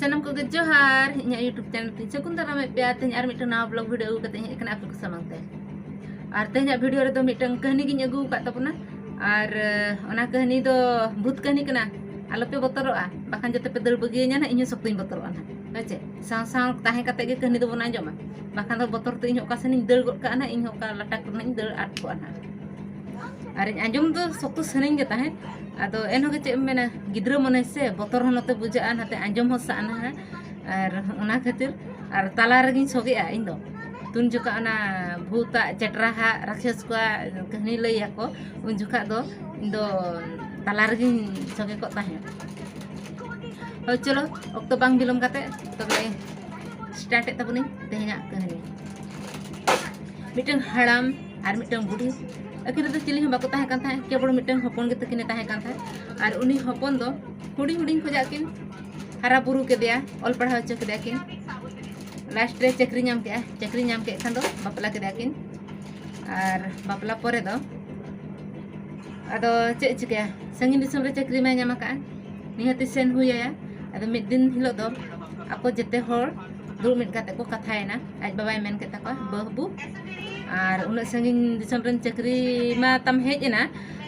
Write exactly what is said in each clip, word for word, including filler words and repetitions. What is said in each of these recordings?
ᱥᱟᱱᱟᱢ ᱠᱚᱜᱮ ᱡᱚᱦᱟᱨ, ᱤᱧᱟᱹᱜ YouTube channel ᱛᱤᱧ ᱥᱟᱹᱜᱩᱱ ᱫᱟᱨᱟᱢᱮᱫ ᱯᱮᱭᱟ᱾ ᱛᱮᱦᱮᱧ ᱟᱨ ᱢᱤᱫᱴᱟᱝ ᱱᱟᱣᱟ vlog video ᱟᱹᱜᱩ ᱠᱟᱛᱮ ᱤᱧ ᱦᱮᱡ ᱟᱠᱟᱱᱟ ᱟᱯᱮ ᱠᱚ ᱥᱟᱢᱟᱝ ᱛᱮ᱾ ᱟᱨ ᱛᱮᱦᱮᱧᱟᱜ video ᱨᱮᱫᱚ ᱢᱤᱫᱴᱟᱝ ᱠᱟᱹᱦᱱᱤ ᱜᱤᱧ ᱟᱹᱜᱩ ᱟᱠᱟᱫ ᱛᱟᱵᱚᱱᱟ᱾ ᱟᱨ ᱚᱱᱟ ᱠᱟᱹᱦᱱᱤ ᱫᱚ ᱵᱷᱩᱛ ᱠᱟᱹᱦᱱᱤ ᱠᱟᱱᱟ᱾ ᱟᱞᱚᱯᱮ ᱵᱚᱛᱚᱨᱚᱜᱼᱟ, ᱵᱟᱠᱷᱟᱱ ᱡᱚᱛᱚ ᱯᱮ ᱫᱟᱹᱲ ᱵᱟᱹᱜᱤᱭᱟᱹᱧᱟ ᱱᱟᱦᱟᱜ, ᱤᱧ ᱦᱚᱸ ᱥᱚᱠᱛᱚᱧ ᱵᱚᱛᱚᱨᱚᱜᱼᱟ ᱱᱟᱦᱟᱜ᱾ ᱦᱮᱸ ᱪᱮ? ᱥᱟᱶ ᱥᱟᱶ ᱛᱟᱦᱮᱸ ᱠᱟᱛᱮ ᱜᱮ ᱠᱟᱹᱦᱱᱤ ᱫᱚᱵᱚᱱ ᱟᱸᱡᱚᱢᱟ, ᱵᱟᱠᱷᱟᱱ ᱫᱚ ᱵᱚᱛᱚᱨ ᱛᱮ ᱤᱧ ᱦᱚᱸ ᱚᱠᱟ ᱥᱮᱱᱤᱧ ᱫᱟᱹᱲ ᱜᱚᱫ ᱠᱟᱜᱼᱟ ᱱᱟᱦᱟᱜ, ᱤᱧ ᱦᱚᱸ ᱚᱠᱟ ᱞᱟᱴᱟ ᱠᱚᱨᱮᱱᱟᱜ ᱤᱧ ᱫᱟᱹᱲ ᱟᱫ ᱠᱚᱜᱼᱟ ᱱᱟᱦᱟᱜ᱾ ᱟᱨ ᱤᱧ ᱟᱸᱡᱚᱢ ᱫᱚ ᱥᱚᱠᱛᱚ ᱥᱟᱱᱟᱧ ᱜᱮ ᱛᱟᱦᱮᱸᱫ᱾ ᱟᱫᱚ ᱮᱱᱦᱚᱸ ᱜᱮ ᱪᱮᱫ ᱮᱢ ᱢᱮᱱᱟ, ᱜᱤᱫᱽᱨᱟᱹ ᱢᱚᱱᱮ ᱥᱮ, ᱵᱚᱛᱚᱨ ᱦᱚᱸ ᱱᱚᱛᱮ ᱵᱩᱡᱷᱟᱹᱜᱼᱟ, ᱱᱟᱛᱮ ᱟᱸᱡᱚᱢ ᱦᱚᱸ ᱥᱟᱱᱟ᱾ ᱟᱨ ᱚᱱᱟ ᱠᱷᱟᱹᱛᱤᱨ ᱟᱨ ᱛᱟᱞᱟ ᱨᱮᱜᱤᱧ ᱥᱚᱜᱮᱜᱼᱟ ᱤᱧ ᱫᱚ᱾ ᱛᱩᱱ ᱡᱚᱠᱷᱟ ᱚᱱᱟ ᱵᱷᱩᱛᱟᱜ, ᱪᱮᱴᱨᱟᱦᱟᱜ, ᱨᱟᱠᱷᱮᱥ ᱠᱚᱣᱟᱜ ᱠᱟᱹᱦᱱᱤ ᱞᱟᱹᱭ ᱟᱠᱚ, ᱩᱱ ᱡᱚᱠᱷᱟ ᱫᱚ ᱤᱧ ᱫᱚ ᱛᱟᱞᱟ ᱨᱮᱜᱤᱧ ᱥᱚᱜᱮ ᱠᱚᱜ ᱛᱟᱦᱮᱸᱫ᱾ ᱦᱳᱭ, ᱪᱚᱞᱚ, ᱚᱠᱛᱚ ᱵᱟᱝ ᱵᱤᱞᱚᱢ ᱠᱟᱛᱮ ᱛᱚᱵᱮ start ᱮᱫ ᱛᱟᱵᱚᱱᱟᱹᱧ ᱛᱮᱦᱮᱧᱟᱜ ᱠᱟᱹᱦᱱᱤ᱾ ᱢᱤᱫᱴᱟᱝ ᱦᱟᱲᱟᱢ ᱟᱨ ᱢᱤᱫᱴᱟᱝ ᱵᱩᱰᱷᱤ, ᱟᱹᱠᱤᱱ ᱨᱮᱫᱚ ᱪᱤᱞᱤ ᱦᱚᱸ ᱵᱟᱠᱚ ᱛᱟᱦᱮᱸ ᱠᱟᱱ ᱛᱟᱦᱮᱸᱫ, ᱠᱮᱵᱚᱞ ᱢᱤᱫᱴᱟᱝ ᱦᱚᱯᱚᱱ ᱜᱮ ᱛᱟᱹᱠᱤᱱᱮ ᱛᱟᱦᱮᱸ ᱠᱟᱱ ᱛᱟᱦᱮᱸᱫ᱾ ᱟᱨ ᱩᱱᱤ ᱦᱚᱯᱚᱱ ᱫᱚ ᱦᱩᱰᱤᱧ ᱦᱩᱰᱤᱧ ᱠᱷᱚᱱᱟᱜ ᱠᱤᱱ ᱦᱟᱨᱟ ᱵᱩᱨᱩ ᱠᱮᱫᱮᱭᱟ, ᱚᱞ ᱯᱟᱲᱦᱟᱣ ᱦᱚᱪᱚ ᱠᱮᱫᱮᱭᱟ ᱠᱤᱱ᱾ Last ᱨᱮ ᱪᱟᱹᱠᱨᱤ ᱧᱟᱢ ᱠᱮᱫᱼᱟ, ᱪᱟᱹᱠᱨᱤ ᱧᱟᱢ ᱠᱮᱫ ᱠᱷᱟᱱ ᱫᱚ ᱵᱟᱯᱞᱟ ᱠᱮᱫᱮᱭᱟ ᱠᱤᱱ᱾ ᱟᱨ ᱵᱟᱯᱞᱟ ᱯᱚᱨᱮ ᱫᱚ ᱟᱫᱚ ᱪᱮᱫ ᱮ ᱪᱤᱠᱟᱹᱭᱟ, ᱥᱟᱺᱜᱤᱧ ᱫᱤᱥᱚᱢ ᱨᱮ ᱪᱟᱹᱠᱨᱤ ᱢᱟᱭ ᱧᱟᱢ ᱟᱠᱟᱫᱼᱟ, ᱱᱤᱦᱟᱹᱛᱤ ᱥᱮᱱ ᱦᱩᱭ ᱟᱭᱟ᱾ ᱟᱫᱚ ᱢᱤᱫ ᱫᱤᱱ ᱦᱤᱞᱳᱜ ᱫᱚ ᱟᱠᱚ ᱡᱮᱛᱮ ᱦᱚᱲ ᱫᱩᱲᱩᱵ ᱢᱤᱫ ᱠᱟᱛᱮ ᱠᱚ ᱠᱟᱛᱷᱟᱭᱮᱱᱟ᱾ ᱟᱡ ᱵᱟᱵᱟᱭ ᱢᱮᱱ ᱠᱮᱫ ᱛᱟᱠᱚᱣᱟ, "ᱵᱟᱹᱦᱩ, ᱟᱨ ᱩᱱᱟᱹᱜ ᱥᱟᱺᱜᱤᱧ ᱫᱤᱥᱚᱢ ᱨᱮᱱ ᱪᱟᱹᱠᱨᱤ ᱢᱟ ᱛᱟᱢ ᱦᱮᱡ ᱮᱱᱟ,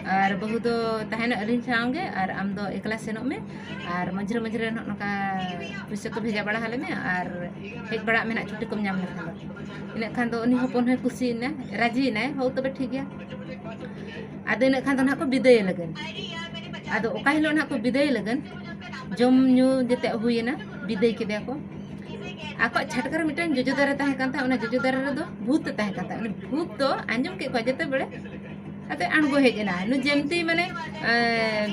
ᱟᱨ ᱵᱟᱹᱦᱩ ᱫᱚ ᱛᱟᱦᱮᱱᱟ ᱟᱹᱞᱤᱧ ᱥᱟᱶ ᱜᱮ, ᱟᱨ ᱟᱢ ᱫᱚ ᱮᱠᱞᱟ ᱥᱮᱱᱚᱜ ᱢᱮ, ᱟᱨ ᱢᱟᱡᱷᱮ ᱨᱮ ᱢᱟᱡᱷᱮ ᱨᱮ ᱱᱚᱜᱼᱚ ᱱᱚᱝᱠᱟ ᱯᱩᱭᱥᱟᱹ ᱠᱚ ᱵᱷᱮᱡᱟ ᱵᱟᱲᱟ ᱟᱞᱮ ᱢᱮ, ᱟᱨ ᱦᱮᱡ ᱵᱟᱲᱟᱜ ᱢᱮ ᱱᱟᱜ ᱪᱷᱩᱴᱤ ᱠᱚᱢ ᱧᱟᱢ ᱞᱮᱠᱷᱟᱱ ᱫᱚ᱾" ᱤᱱᱟᱹᱜ ᱠᱷᱟᱱ ᱫᱚ ᱩᱱᱤ ᱦᱚᱯᱚᱱ ᱦᱚᱸᱭ ᱠᱩᱥᱤᱭᱮᱱᱟ, ᱨᱟᱹᱡᱤᱭᱮᱱᱟᱭ, "ᱦᱳ ᱛᱚᱵᱮ ᱴᱷᱤᱠ ᱜᱮᱭᱟ᱾" ᱟᱫᱚ ᱤᱱᱟᱹᱜ ᱠᱷᱟᱱ ᱫᱚ ᱱᱟᱜ ᱠᱚ ᱵᱤᱫᱟᱹᱭᱮ ᱞᱟᱹᱜᱤᱫ᱾ ᱟᱫᱚ ᱚᱠᱟ ᱦᱤᱞᱳᱜ ᱱᱟᱜ ᱠᱚ ᱵᱤᱫᱟᱹᱭᱮ ᱞᱟᱹᱜᱤᱫ, ᱡᱚᱢ ᱧᱩ ᱡᱮᱛᱮ ᱦᱩᱭᱮᱱᱟ, ᱵᱤᱫᱟᱹᱭ ᱠᱮᱫᱮᱭᱟ ᱠᱚ᱾ ᱟᱠᱚᱣᱟᱜ ᱪᱷᱟᱴᱠᱟ ᱨᱮ ᱢᱤᱫᱴᱟᱝ ᱡᱚᱡᱚ ᱫᱟᱨᱮ ᱛᱟᱦᱮᱸ ᱠᱟᱱ ᱛᱟᱦᱮᱸᱫ, ᱚᱱᱟ ᱡᱚᱡᱚ ᱫᱟᱨᱮ ᱨᱮᱫᱚ ᱵᱷᱩᱛ ᱮ ᱛᱟᱦᱮᱸ ᱠᱟᱱ ᱛᱟᱦᱮᱸᱫ᱾ ᱩᱱᱤ ᱵᱷᱩᱛ ᱫᱚ ᱟᱸᱡᱚᱢ ᱠᱮᱫ ᱠᱚᱣᱟ ᱡᱮᱛᱮ ᱵᱮᱲᱮ, ᱟᱫᱚ ᱟᱬᱜᱚ ᱦᱮᱡ ᱮᱱᱟ᱾ ᱱᱩᱭ ᱡᱮᱢᱛᱤ ᱢᱟᱱᱮ, ᱮ,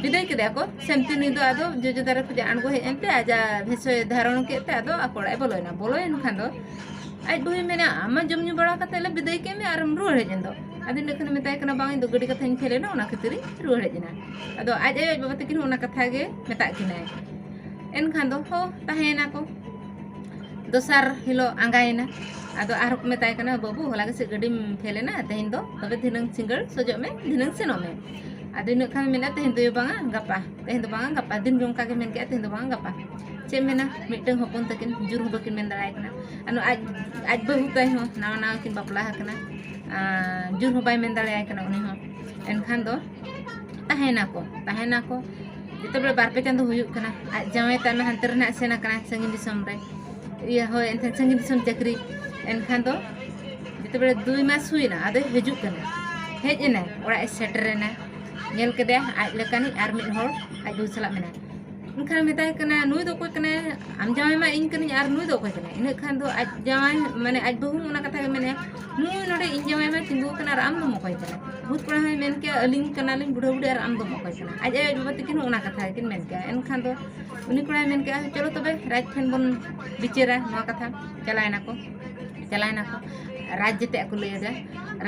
ᱵᱤᱫᱟᱹᱭ ᱠᱮᱫᱮᱭᱟ ᱠᱚ, ᱥᱮᱢᱛᱤ ᱱᱩᱭ ᱫᱚ ᱟᱫᱚ ᱡᱚᱡᱚ ᱫᱟᱨᱮ ᱠᱷᱚᱱᱟᱜ ᱟᱬᱜᱚ ᱦᱮᱡ ᱮᱱᱛᱮ ᱟᱡᱟᱜ ᱵᱷᱮᱥᱚᱭ ᱫᱷᱟᱨᱚᱱ ᱠᱮᱫ ᱛᱮ ᱟᱫᱚ ᱟᱠᱚ ᱚᱲᱟᱜ ᱮ ᱵᱚᱞᱚᱭᱮᱱᱟ᱾ ᱵᱚᱞᱚᱭᱮᱱ ᱠᱷᱟᱱ ᱫᱚ ᱟᱡ ᱵᱟᱹᱦᱩᱭ ᱢᱮᱱᱟ, "ᱟᱢ ᱢᱟ ᱡᱚᱢ ᱧᱩ ᱵᱟᱲᱟ ᱠᱟᱛᱮ ᱞᱮ ᱵᱤᱫᱟᱹᱭ ᱠᱮᱫ ᱢᱮ ᱟᱨᱮᱢ ᱨᱩᱣᱟᱹᱲ ᱦᱮᱡ ᱮᱱ ᱫᱚ?" ᱟᱫᱚ ᱤᱱᱟᱹ ᱠᱷᱟᱱ ᱢᱮᱛᱟᱭ ᱠᱟᱱᱟ, "ᱵᱟᱝ, ᱤᱧ ᱫᱚ ᱜᱟᱹᱰᱤ ᱠᱟᱛᱷᱟᱧ ᱯᱷᱮᱞ ᱮᱱᱟ, ᱚᱱᱟ ᱠᱷᱟᱹᱛᱤᱨ ᱤᱧ ᱨᱩᱣᱟᱹᱲ ᱦᱮᱡ ᱮᱱᱟ᱾" ᱟᱫᱚ ᱟᱡ ᱟᱭᱳ ᱟᱡ ᱵᱟᱵᱟ ᱛᱟᱹᱠᱤᱱ ᱦᱚᱸ ᱚᱱᱟ ᱠᱟᱛᱷᱟ ᱜᱮ ᱢᱮᱛᱟᱜ ᱠᱤᱱᱟᱭ᱾ ᱮᱱᱠᱷᱟᱱ ᱫᱚ ᱦᱚᱸ ᱛᱟᱦᱮᱸᱭᱮᱱᱟ ᱠᱚ᱾ ᱫᱚᱥᱟᱨ ᱦᱤᱞᱳᱜ ᱟᱸᱜᱟᱭᱮᱱᱟ᱾ ᱟᱫᱚ ᱟᱨᱦᱚᱸ ᱠᱚ ᱢᱮᱛᱟᱭ ᱠᱟᱱᱟ, "ᱵᱟᱹᱵᱩ, ᱦᱚᱞᱟ ᱜᱮᱥᱮ ᱜᱟᱹᱰᱤᱢ ᱯᱷᱮᱞ ᱮᱱᱟ, ᱛᱮᱦᱮᱧ ᱫᱚ ᱛᱚᱵᱮ ᱫᱷᱤᱱᱟᱹᱝ ᱥᱤᱸᱜᱟᱹᱲ ᱥᱚᱡᱚᱜ ᱢᱮ, ᱫᱷᱤᱱᱟᱹᱝ ᱥᱮᱱᱚᱜ ᱢᱮ᱾" ᱟᱫᱚ ᱤᱱᱟᱹᱜ ᱠᱷᱟᱱ ᱢᱮᱱᱟ, "ᱛᱮᱦᱮᱧ ᱫᱚ ᱵᱟᱝᱟ, ᱜᱟᱯᱟ, ᱛᱮᱦᱮᱧ ᱫᱚ ᱵᱟᱝᱟ, ᱜᱟᱯᱟ", ᱫᱤᱱ ᱜᱮ ᱚᱱᱠᱟ ᱜᱮ ᱢᱮᱱ ᱠᱮᱜᱼᱟ, "ᱛᱮᱦᱮᱧ ᱫᱚ ᱵᱟᱝᱟ, ᱜᱟᱯᱟ᱾" ᱪᱮᱫ ᱮᱢ ᱢᱮᱱᱟ, ᱢᱤᱫᱴᱟᱝ ᱦᱚᱯᱚᱱ ᱛᱟᱹᱠᱤᱱ ᱡᱳᱨ ᱦᱚᱸ ᱵᱟᱹᱠᱤᱱ ᱢᱮᱱ ᱫᱟᱲᱮᱭᱟᱭ ᱠᱟᱱᱟ᱾ ᱟᱨ ᱟᱡ, ᱟᱡ ᱵᱟᱹᱦᱩ ᱛᱟᱭ ᱦᱚᱸ ᱱᱟᱣᱟ ᱱᱟᱣᱟ ᱠᱤᱱ ᱵᱟᱯᱞᱟ ᱟᱠᱟᱱᱟ, ᱟᱨ ᱡᱳᱨ ᱦᱚᱸ ᱵᱟᱭ ᱢᱮᱱ ᱫᱟᱲᱮᱭᱟᱭ ᱠᱟᱱᱟ ᱩᱱᱤ ᱦᱚᱸ᱾ ᱮᱱᱠᱷᱟᱱ ᱫᱚ ᱛᱟᱦᱮᱸᱱᱟᱠᱚ, ᱛᱟᱦᱮᱸᱱᱟᱠᱚ᱾ ᱡᱮᱛᱮ ᱵᱮᱲᱮ ᱵᱟᱨ ᱯᱮ ᱪᱟᱸᱫᱚ ᱦᱩᱭᱩᱜ ᱠᱟᱱᱟ, ᱟᱡ ᱡᱟᱶᱟᱭ ᱛᱟᱭ ᱢᱟ ᱦᱟᱱᱛᱮ ᱨᱮ ᱱᱟᱜ ᱥᱮᱱ ᱟᱠᱟᱱᱟᱭ ᱥᱟᱺᱜᱤᱧ ᱫᱤᱥᱚᱢ ᱨᱮ, ᱤᱭᱟᱹ, ᱦᱳᱭ, ᱮᱱᱠᱷᱟᱱ ᱥᱟᱺᱜᱤᱧ ᱫᱤᱥᱚᱢ ᱪᱟᱹᱠᱨᱤ᱾ ᱮᱱᱠᱷᱟᱱ ᱫᱚ ᱡᱮᱛᱮ ᱵᱮᱲᱮ ᱫᱩᱭ ᱢᱟᱥ ᱦᱩᱭᱱᱟ, ᱟᱫᱚᱭ ᱦᱤᱡᱩᱜ ᱠᱟᱱᱟ, ᱦᱮᱡ ᱮᱱᱟᱭ, ᱚᱲᱟᱜ ᱮ ᱥᱮᱴᱮᱨ ᱮᱱᱟ᱾ ᱧᱮᱞ ᱠᱮᱫᱮᱭᱟ ᱟᱡ ᱞᱮᱠᱟᱱᱤᱡ ᱟᱨ ᱢᱤᱫ ᱦᱚᱲ ᱟᱡ ᱵᱟᱹᱦᱩ ᱥᱟᱞᱟᱜ ᱢᱮᱱᱟᱭᱟ᱾ ᱮᱱᱠᱷᱟᱱ ᱢᱮᱛᱟᱭ ᱠᱟᱱᱟ, "ᱱᱩᱭ ᱫᱚ ᱚᱠᱚᱭ ᱠᱟᱱᱟᱭ? ᱟᱢ ᱡᱟᱶᱟᱭ ᱢᱟ ᱤᱧ ᱠᱟᱹᱱᱟᱹᱧ, ᱟᱨ ᱱᱩᱭ ᱫᱚ ᱚᱠᱚᱭ ᱠᱟᱱᱟᱭ?" ᱤᱱᱟᱹᱜ ᱠᱷᱟᱱ ᱫᱚ ᱟᱡ ᱡᱟᱶᱟᱭ, ᱢᱟᱱᱮ ᱟᱡ ᱵᱟᱹᱦᱩ ᱚᱱᱟ ᱠᱟᱛᱷᱟ ᱜᱮ ᱢᱮᱱᱮᱫᱼᱟ, "ᱱᱩᱭ ᱱᱚᱰᱮ ᱤᱧ ᱡᱟᱶᱟᱭ ᱢᱟ ᱛᱤᱸᱜᱩ ᱟᱠᱟᱱᱟ, ᱟᱨ ᱟᱢ ᱫᱚᱢ ᱚᱠᱚᱭ ᱠᱟᱱᱟ?" ᱵᱷᱩᱛ ᱠᱚᱲᱟ ᱦᱚᱸᱭ ᱢᱮᱱ ᱠᱮᱜᱼᱟ, "ᱟᱹᱞᱤᱧ ᱠᱟᱱᱟᱞᱤᱧ ᱵᱩᱰᱷᱟᱹ ᱵᱩᱰᱷᱤ, ᱟᱨ ᱟᱢ ᱫᱚᱢ ᱚᱠᱚᱭ ᱠᱟᱱᱟ?" ᱟᱡ ᱟᱭᱳ ᱟᱡ ᱵᱟᱵᱟ ᱛᱟᱹᱠᱤᱱ ᱦᱚᱸ ᱚᱱᱟ ᱠᱟᱛᱷᱟ ᱜᱮᱠᱤᱱ ᱢᱮᱱ ᱠᱮᱜᱼᱟ᱾ ᱮᱱᱠᱷᱟᱱ ᱫᱚ ᱩᱱᱤ ᱠᱚᱲᱟᱭ ᱢᱮᱱ ᱠᱮᱜᱼᱟ, "ᱪᱚᱞᱚ ᱛᱚᱵᱮ ᱨᱟᱡᱽ ᱴᱷᱮᱱ ᱵᱚᱱ ᱵᱤᱪᱟᱹᱨᱟ ᱱᱚᱣᱟ ᱠᱟᱛᱷᱟ᱾" ᱪᱟᱞᱟᱣ ᱮᱱᱟ ᱠᱚ, ᱪᱟᱞᱟᱣ ᱮᱱᱟ ᱠᱚ, ᱨᱟᱡᱽ ᱡᱮᱛᱮᱭᱟᱜ ᱠᱚ ᱞᱟᱹᱭ ᱟᱫᱟ᱾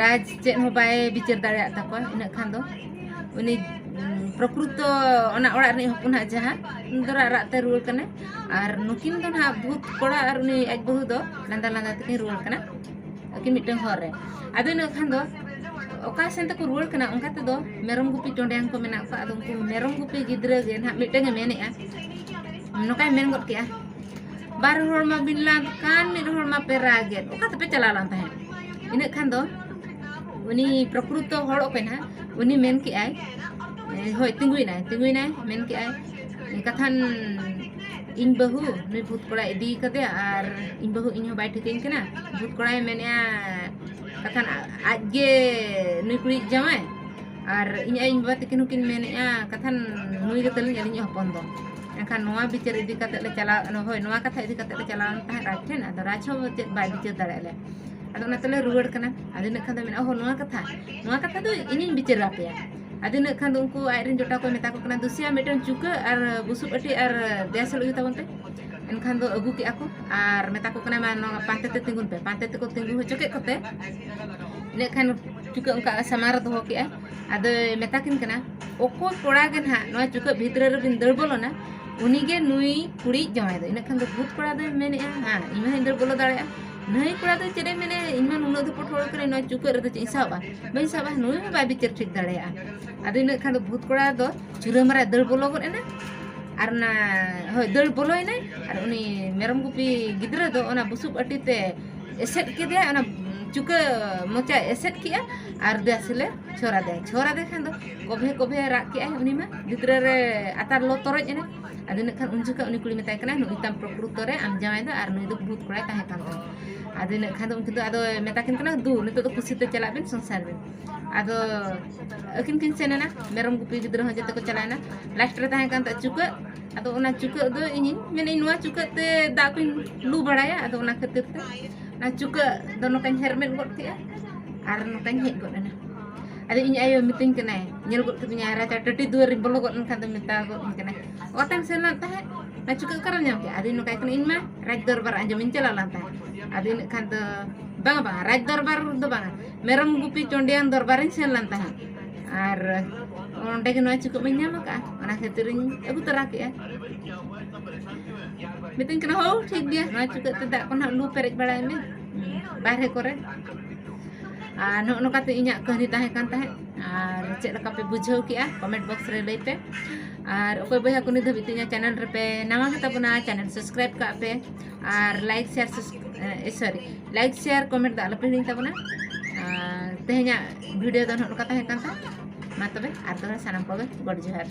ᱨᱟᱡᱽ ᱪᱮᱫ ᱦᱚᱸ ᱵᱟᱭ ᱵᱤᱪᱟᱹᱨ ᱫᱟᱲᱮᱭᱟᱜ ᱛᱟᱠᱚᱣᱟ᱾ ᱤᱱᱟᱹᱜ ᱠᱷᱟᱱ ᱫᱚ ᱩᱱᱤ, ᱩᱸ, ᱯᱨᱚᱠᱨᱩᱛᱚ ᱚᱱᱟ ᱚᱲᱟᱜ ᱨᱤᱱᱤᱡ ᱦᱚᱯᱚᱱ ᱦᱟᱸᱜ ᱡᱟᱦᱟᱸ ᱫᱚᱨᱟᱜ ᱨᱟᱜ ᱛᱮ ᱨᱩᱣᱟᱹᱲ ᱠᱟᱱᱟᱭ, ᱟᱨ ᱱᱩᱠᱤᱱ ᱫᱚ ᱱᱟᱦᱟᱜ ᱵᱷᱩᱛ ᱠᱚᱲᱟ ᱟᱨ ᱩᱱᱤ ᱟᱡ ᱵᱟᱹᱦᱩ ᱫᱚ ᱞᱟᱸᱫᱟ ᱞᱟᱸᱫᱟ ᱛᱮᱠᱤᱱ ᱨᱩᱣᱟᱹᱲ ᱠᱟᱱᱟ᱾ ᱟᱹᱠᱤᱱ ᱢᱤᱫᱴᱟᱝ ᱦᱚᱨ ᱨᱮ᱾ ᱟᱫᱚ ᱤᱱᱟᱹᱜ ᱠᱷᱟᱱ ᱫᱚ ᱚᱠᱟ ᱥᱮᱱ ᱛᱮᱠᱚ ᱨᱩᱣᱟᱹᱲ ᱠᱟᱱᱟ, ᱚᱱᱠᱟ ᱛᱮᱫᱚ ᱢᱮᱨᱚᱢ ᱜᱩᱯᱤ ᱴᱚᱸᱰᱮᱭᱟᱱ ᱠᱚ ᱢᱮᱱᱟᱜ ᱠᱚᱣᱟ᱾ ᱟᱫᱚ ᱩᱱᱠᱩ ᱢᱮᱨᱚᱢ ᱜᱩᱯᱤ ᱜᱤᱫᱽᱨᱟᱹ ᱜᱮ ᱱᱟᱦᱟᱜ ᱢᱤᱫᱴᱟᱝ ᱮ ᱢᱮᱱᱮᱜᱼᱟ, ᱱᱚᱝᱠᱟᱭ ᱢᱮᱱ ᱜᱚᱫ ᱠᱮᱜᱼᱟ, "ᱵᱟᱨ ᱦᱚᱲ ᱢᱟ ᱵᱤᱱ ᱞᱟᱸᱫ ᱠᱟᱱ, ᱢᱤᱫ ᱦᱚᱲ ᱢᱟ ᱯᱮ ᱨᱟᱜᱮᱫ, ᱚᱠᱟ ᱛᱮᱯᱮ ᱪᱟᱞᱟᱣ ᱞᱮᱱ ᱛᱟᱦᱮᱸᱫ?" ᱤᱱᱟᱹᱜ ᱠᱷᱟᱱ ᱫᱚ ᱩᱱᱤ ᱯᱨᱚᱠᱨᱩᱛᱚ ᱦᱚᱲ ᱚᱠᱚᱭ ᱱᱟᱦᱟᱜ, ᱩᱱᱤ ᱢᱮᱱ ᱠᱮᱜᱼᱟᱭ, ᱮ, ᱦᱳᱭ, ᱛᱤᱸᱜᱩᱭᱮᱱᱟᱭ, ᱛᱤᱸᱜᱩᱭᱮᱱᱟᱭ, ᱢᱮᱱ ᱠᱮᱜᱼᱟᱭ, ᱠᱟᱛᱷᱟᱱ ᱤᱧ ᱵᱟᱹᱦᱩ ᱱᱩᱭ ᱵᱷᱩᱛ ᱠᱚᱲᱟᱭ ᱤᱫᱤ ᱠᱟᱫᱮᱭᱟ, ᱟᱨ ᱤᱧ ᱵᱟᱹᱦᱩ ᱤᱧ ᱦᱚᱸ ᱵᱟᱭ ᱴᱷᱤᱠᱟᱹᱧ ᱠᱟᱱᱟ᱾ ᱵᱷᱩᱛ ᱠᱚᱲᱟᱭ ᱢᱮᱱᱮᱜᱼᱟ, ᱠᱟᱛᱷᱟᱱ ᱟᱡ ᱜᱮ ᱱᱩᱭ ᱠᱩᱲᱤᱭᱤᱡ ᱡᱟᱶᱟᱭ, ᱟᱨ ᱤᱧ ᱟᱭᱳ ᱤᱧ ᱵᱟᱵᱟ ᱛᱟᱹᱠᱤᱱ ᱦᱚᱸᱠᱤᱱ ᱢᱮᱱᱮᱜᱼᱟ, ᱠᱟᱛᱷᱟᱱ ᱱᱩᱭ ᱜᱮ ᱛᱟᱹᱞᱤᱧ ᱟᱹᱞᱤᱧᱤᱡ ᱦᱚᱯᱚᱱ ᱫᱚ᱾ ᱮᱱᱠᱷᱟᱱ ᱱᱚᱣᱟ ᱵᱤᱪᱟᱹᱨ ᱤᱫᱤ ᱠᱟᱛᱮ ᱞᱮ ᱪᱟᱞᱟᱣ, ᱦᱳᱭ, ᱱᱚᱣᱟ ᱠᱟᱛᱷᱟ ᱤᱫᱤ ᱠᱟᱛᱮ ᱞᱮ ᱪᱟᱞᱟᱣ ᱞᱮᱱ ᱛᱟᱦᱮᱸᱫ ᱨᱟᱡᱽ ᱴᱷᱮᱱ, ᱟᱫᱚ ᱨᱟᱡᱽ ᱦᱚᱸ ᱪᱮᱫ ᱵᱟᱭ ᱵᱤᱪᱟᱹᱨ ᱫᱟᱲᱮᱭᱟᱜ ᱞᱮ᱾ ᱟᱫᱚ ᱚᱱᱟ ᱛᱮᱞᱮ ᱨᱩᱣᱟᱹᱲ ᱠᱟᱱᱟ᱾ ᱟᱫᱚ ᱤᱱᱟᱹᱜ ᱠᱷᱟᱱ ᱫᱚ ᱢᱮᱱᱟ, "ᱚᱦᱚ, ᱱᱚᱣᱟ ᱠᱟᱛᱷᱟ, ᱱᱚᱣᱟ ᱠᱟᱛᱷᱟ ᱫᱚ ᱤᱧᱤᱧ ᱵᱤᱪᱟᱹᱨ ᱟᱯᱮᱭᱟ᱾" ᱟᱫᱚ ᱤᱱᱟᱹᱜ ᱠᱷᱟᱱ ᱫᱚ ᱩᱱᱠᱩ ᱟᱡ ᱨᱮᱱ ᱡᱚᱴᱟᱣ ᱠᱚ ᱢᱮᱛᱟ ᱠᱚ ᱠᱟᱱᱟ, "ᱫᱩᱥᱤᱭᱟ, ᱢᱤᱫᱴᱟᱝ ᱪᱩᱠᱟᱹᱜ ᱟᱨ ᱵᱩᱥᱩᱵ ᱟᱹᱴᱤ ᱟᱨ ᱫᱮᱭᱟ ᱥᱮᱞᱚᱜ ᱤᱫᱤ ᱛᱟᱵᱚᱱ ᱯᱮ᱾" ᱮᱱᱠᱷᱟᱱ ᱫᱚ ᱟᱹᱜᱩ ᱠᱮᱜᱼᱟ ᱠᱚ ᱟᱨ ᱢᱮᱛᱟ ᱠᱚ ᱠᱟᱱᱟ, "ᱢᱟ, ᱱᱚᱣᱟ ᱯᱟᱱᱛᱮ ᱛᱮ ᱛᱤᱸᱜᱩᱱ ᱯᱮ᱾" ᱯᱟᱱᱛᱮ ᱛᱮᱠᱚ ᱛᱤᱸᱜᱩ ᱦᱚᱪᱚ ᱠᱮᱫ ᱠᱚᱛᱮ, ᱤᱱᱟᱹᱜ ᱠᱷᱟᱱ ᱪᱩᱠᱟᱹᱜ ᱚᱱᱠᱟ ᱥᱟᱢᱟᱝ ᱨᱮ ᱫᱚᱦᱚ ᱠᱮᱜᱼᱟᱭ᱾ ᱟᱫᱚᱭ ᱢᱮᱛᱟ ᱠᱤᱱ ᱠᱟᱱᱟ, "ᱚᱠᱚᱭ ᱠᱚᱲᱟ ᱜᱮ ᱱᱟᱦᱟᱜ ᱱᱚᱣᱟ ᱪᱩᱠᱟᱹᱜ ᱵᱷᱤᱛᱨᱤ ᱨᱮᱵᱤᱱ ᱫᱟᱹᱲ ᱵᱚᱞᱚᱱᱟ, ᱩᱱᱤᱜᱮ ᱱᱩᱭ ᱠᱩᱲᱤᱭᱤᱡ ᱡᱟᱶᱟᱭ ᱫᱚ᱾" ᱤᱱᱟᱹᱜ ᱠᱷᱟᱱ ᱫᱚ ᱵᱷᱩᱛ ᱠᱚᱲᱟ ᱫᱚᱭ ᱢᱮᱱᱮᱜᱼᱟ, "ᱦᱮᱸ, ᱤᱧ ᱦᱚᱸᱧ ᱫᱟᱹᱲ ᱵᱚᱞᱚ ᱫᱟᱲᱮᱭᱟᱜᱼᱟ, ᱱᱟᱹᱭ ᱠᱚᱲᱟ ᱫᱚ ᱪᱮᱫ ᱮ ᱢᱮᱱᱟ, ᱤᱧ ᱢᱟ ᱱᱩᱱᱟᱹᱜ ᱫᱷᱟᱹᱯᱚᱴ ᱦᱚᱲ ᱠᱟᱹᱱᱟᱹᱧ, ᱱᱚᱣᱟ ᱪᱩᱠᱟᱹᱜ ᱨᱮᱫᱚ ᱪᱮᱫ ᱤᱧ ᱥᱟᱵᱟ? ᱵᱟᱹᱧ ᱥᱟᱵᱟ, ᱱᱩᱭ ᱦᱚᱸ ᱵᱟᱭ ᱵᱤᱪᱟᱹᱨ ᱴᱷᱤᱠ ᱫᱟᱲᱮᱭᱟᱜᱼᱟ᱾ ᱟᱫᱚ ᱤᱱᱟᱹᱜ ᱠᱷᱟᱱ ᱫᱚ ᱵᱷᱩᱛ ᱠᱚᱲᱟ ᱫᱚ ᱪᱩᱞᱦᱟᱹ ᱢᱟᱨᱟ ᱫᱟᱹᱲ ᱵᱚᱞᱚ ᱜᱚᱫ ᱮᱱᱟ᱾ ᱟᱨ ᱚᱱᱟ, ᱦᱳᱭ, ᱫᱟᱹᱲ ᱵᱚᱞᱚᱭᱮᱱᱟᱭ᱾ ᱟᱨ ᱩᱱᱤ ᱢᱮᱨᱚᱢ ᱜᱩᱯᱤ ᱜᱤᱫᱽᱨᱟᱹ ᱫᱚ ᱚᱱᱟ ᱵᱩᱥᱩᱵ ᱟᱹᱴᱤ ᱛᱮ ᱮᱥᱮᱫ ᱠᱮᱫᱮᱭᱟ, ᱚᱱᱟ ᱪᱩᱠᱟᱹ ᱢᱚᱪᱟᱭ ᱮᱥᱮᱫ ᱠᱮᱜᱼᱟ᱾ ᱟᱨ ᱫᱮᱭᱟ ᱥᱮᱞᱮ ᱪᱷᱚᱨ ᱟᱫᱮᱭᱟ᱾ ᱪᱷᱚᱨ ᱟᱫᱮ ᱠᱷᱟᱱ ᱫᱚ ᱠᱚᱵᱷᱮ ᱠᱚᱵᱷᱮ ᱨᱟᱜ ᱠᱮᱜᱼᱟᱭ ᱩᱱᱤ ᱢᱟ, ᱜᱤᱫᱽᱨᱟᱹ ᱨᱮ ᱟᱛᱟᱨ ᱞᱚ ᱛᱚᱨᱚᱡ ᱮᱱᱟ᱾ ᱟᱫᱚ ᱤᱱᱟᱹᱜ ᱠᱷᱟᱱ ᱩᱱ ᱡᱚᱠᱷᱚᱱ ᱩᱱᱤ ᱠᱩᱲᱤ ᱢᱮᱛᱟᱭ ᱠᱟᱱᱟᱭ, "ᱱᱩᱭ ᱛᱟᱢ ᱯᱨᱚᱠᱨᱩᱛᱚ ᱨᱮ ᱟᱢ ᱡᱟᱶᱟᱭ ᱫᱚ, ᱟᱨ ᱱᱩᱭ ᱫᱚ ᱵᱷᱩᱛ ᱠᱚᱲᱟᱭ ᱛᱟᱦᱮᱸ ᱠᱟᱱ ᱛᱟᱢᱟ᱾" ᱟᱫᱚ ᱤᱱᱟᱹᱜ ᱠᱷᱟᱱ ᱫᱚ ᱩᱱᱠᱤᱱ ᱫᱚ ᱟᱫᱚ ᱢᱮᱛᱟ ᱠᱤᱱ ᱠᱟᱱᱟ, "ᱫᱩ, ᱱᱤᱛᱚᱜ ᱫᱚ ᱠᱩᱥᱤ ᱛᱮ ᱪᱟᱞᱟᱜ ᱵᱤᱱ, ᱥᱚᱝᱥᱟᱨ ᱵᱤᱱ᱾" ᱟᱫᱚ ᱟᱹᱠᱤᱱ ᱠᱤᱱ ᱥᱮᱱ ᱮᱱᱟ, ᱢᱮᱨᱚᱢ ᱜᱩᱯᱤ ᱜᱤᱫᱽᱨᱟᱹ ᱦᱚᱸ ᱡᱚᱛᱚ ᱠᱚ ᱪᱟᱞᱟᱣ ᱮᱱᱟ᱾ ᱞᱟᱥᱴ ᱨᱮ ᱛᱟᱦᱮᱸ ᱠᱟᱱ ᱛᱟᱭᱟ ᱪᱩᱠᱟᱹᱜ᱾ ᱟᱫᱚ ᱚᱱᱟ ᱪᱩᱠᱟᱹᱜ ᱫᱚ ᱤᱧᱤᱧ ᱢᱮᱱᱮᱫ, ᱱᱚᱣᱟ ᱪᱩᱠᱟᱹᱜ ᱛᱮ ᱫᱟᱜ ᱠᱚᱧ ᱞᱩ ᱵᱟᱲᱟᱭᱟ᱾ ᱟᱫᱚ ᱚᱱᱟ ᱠᱷᱟᱹᱛᱤᱨ ᱛᱮ ᱚᱱᱟ ᱪᱩᱠᱟᱹᱜ ᱫᱚ ᱱᱚᱝᱠᱟᱧ ᱦᱮᱨᱢᱮᱫ ᱜᱚᱫ ᱠᱮᱜᱼᱟ ᱟᱨ ᱱᱚᱝᱠᱟᱧ ᱦᱮᱡ ᱜᱚᱫ ᱮᱱᱟ᱾ ᱟᱫᱚ ᱤᱧ ᱟᱭᱳ ᱢᱤᱛᱟᱹᱧ ᱠᱟᱱᱟᱭ, ᱧᱮᱞ ᱜᱚᱫ ᱠᱤᱫᱤᱧᱟᱭ, ᱨᱟᱪᱟ ᱴᱟᱹᱴᱤ ᱫᱩᱣᱟᱹᱨ ᱨᱤᱧ ᱵᱚᱞᱚ ᱜᱚᱫ ᱮᱱᱠᱷᱟᱱ ᱫᱚ ᱢᱮᱛᱟ ᱜᱚᱫ ᱤᱧ ᱠᱟᱱᱟᱭ, "ᱚᱠᱟᱛᱮᱢ ᱥᱮᱱ ᱞᱮᱱ ᱛᱟᱦᱮᱸᱫ? ᱚᱱᱟ ᱪᱩᱠᱟᱹᱜ ᱚᱠᱟᱨᱮᱢ ᱧᱟᱢ ᱠᱮᱜᱼᱟ?" ᱟᱫᱚᱧ ᱱᱚᱝᱠᱟᱭ ᱠᱟᱱᱟ, "ᱤᱧ ᱢᱟ ᱨᱟᱡᱽ ᱫᱚᱨᱵᱟᱨ ᱟᱸᱡᱚᱢᱤᱧ ᱪᱟᱞᱟᱣ ᱞᱮᱱ ᱛᱟᱦᱮᱸᱫ᱾" ᱟᱫᱚ ᱤᱱᱟᱹᱜ ᱠᱷᱟᱱ ᱫᱚ, "ᱵᱟᱝᱟ, ᱵᱟᱝᱟ, ᱨᱟᱡᱽ ᱫᱚᱨᱵᱟᱨ ᱫᱚ ᱵᱟᱝᱟ, ᱢᱮᱨᱚᱢ ᱜᱩᱯᱤ ᱪᱚᱱᱰᱤᱭᱟᱱ ᱫᱚᱨᱵᱟᱨᱤᱧ ᱥᱮᱱ ᱞᱮᱱ ᱛᱟᱦᱮᱸᱫ, ᱟᱨ ᱚᱸᱰᱮ ᱜᱮ ᱱᱚᱣᱟ ᱪᱩᱠᱟᱹᱜ ᱢᱟᱧ ᱧᱟᱢ ᱟᱠᱟᱫᱼᱟ, ᱚᱱᱟ ᱠᱷᱟᱹᱛᱤᱨᱤᱧ ᱟᱹᱜᱩ ᱛᱚᱨᱟ ᱠᱮᱜᱼᱟ᱾" ᱢᱤᱛᱟᱹᱧ ᱠᱟᱱᱟ, "ᱦᱳ, ᱴᱷᱤᱠ ᱜᱮᱭᱟ, ᱱᱚᱣᱟ ᱪᱩᱠᱟᱹᱜ ᱛᱮ ᱫᱟᱜ ᱠᱚ ᱱᱟᱦᱟᱜ ᱞᱩ ᱯᱮᱨᱮᱡ ᱵᱟᱲᱟᱭ ᱢᱮ, ᱦᱩᱸ, ᱵᱟᱨᱦᱮ ᱠᱚᱨᱮ᱾" ᱟᱨ ᱱᱚᱜᱼᱚ ᱱᱚᱝᱠᱟᱛᱮ ᱤᱧᱟᱹᱜ ᱠᱟᱹᱦᱱᱤ ᱛᱟᱦᱮᱸ ᱠᱟᱱ ᱛᱟᱦᱮᱸᱫ᱾ ᱟᱨ ᱪᱮᱫ ᱞᱮᱠᱟ ᱯᱮ ᱵᱩᱡᱷᱟᱹᱣ ᱠᱮᱜᱼᱟ, ᱠᱚᱢᱮᱱᱴ ᱵᱚᱠᱥ ᱨᱮ ᱞᱟᱹᱭ ᱯᱮ᱾ ᱟᱨ ᱚᱠᱚᱭ ᱵᱚᱭᱦᱟ ᱠᱚ ᱱᱤᱛ ᱫᱷᱟᱹᱵᱤᱡ ᱛᱮ ᱤᱧᱟᱹᱜ ᱪᱮᱱᱮᱞ ᱨᱮᱯᱮ ᱱᱟᱣᱟ ᱜᱮ ᱛᱟᱵᱚᱱᱟ, ᱪᱮᱱᱮᱞ ᱥᱟᱵᱥᱠᱨᱟᱭᱤᱵ ᱠᱟᱜ ᱯᱮ᱾ ᱟᱨ ᱞᱟᱭᱤᱠ, ᱥᱮᱭᱟᱨ, ᱥᱟᱵᱥ-, ᱮ, ᱥᱚᱨᱤ, ᱞᱟᱭᱤᱠ, ᱥᱮᱭᱟᱨ, ᱠᱚᱢᱮᱱᱴ ᱫᱚ ᱟᱞᱚᱯᱮ ᱦᱤᱲᱤᱧ ᱛᱟᱵᱚᱱᱟ᱾ ᱟᱨ ᱛᱮᱦᱮᱧᱟᱜ ᱵᱷᱤᱰᱤᱭᱳ ᱫᱚ ᱱᱚᱜᱼᱚ ᱱᱚᱝᱠᱟ ᱛᱟᱦᱮᱸ ᱠᱟᱱ ᱛᱟᱦᱮᱸᱫ᱾ ᱢᱟ ᱛᱚᱵᱮ, ᱟᱨ ᱫᱚᱦᱲᱟ ᱥᱟᱱᱟᱢ ᱠᱚᱜᱮ ᱜᱚᱰ ᱡᱚᱦᱟᱨ᱾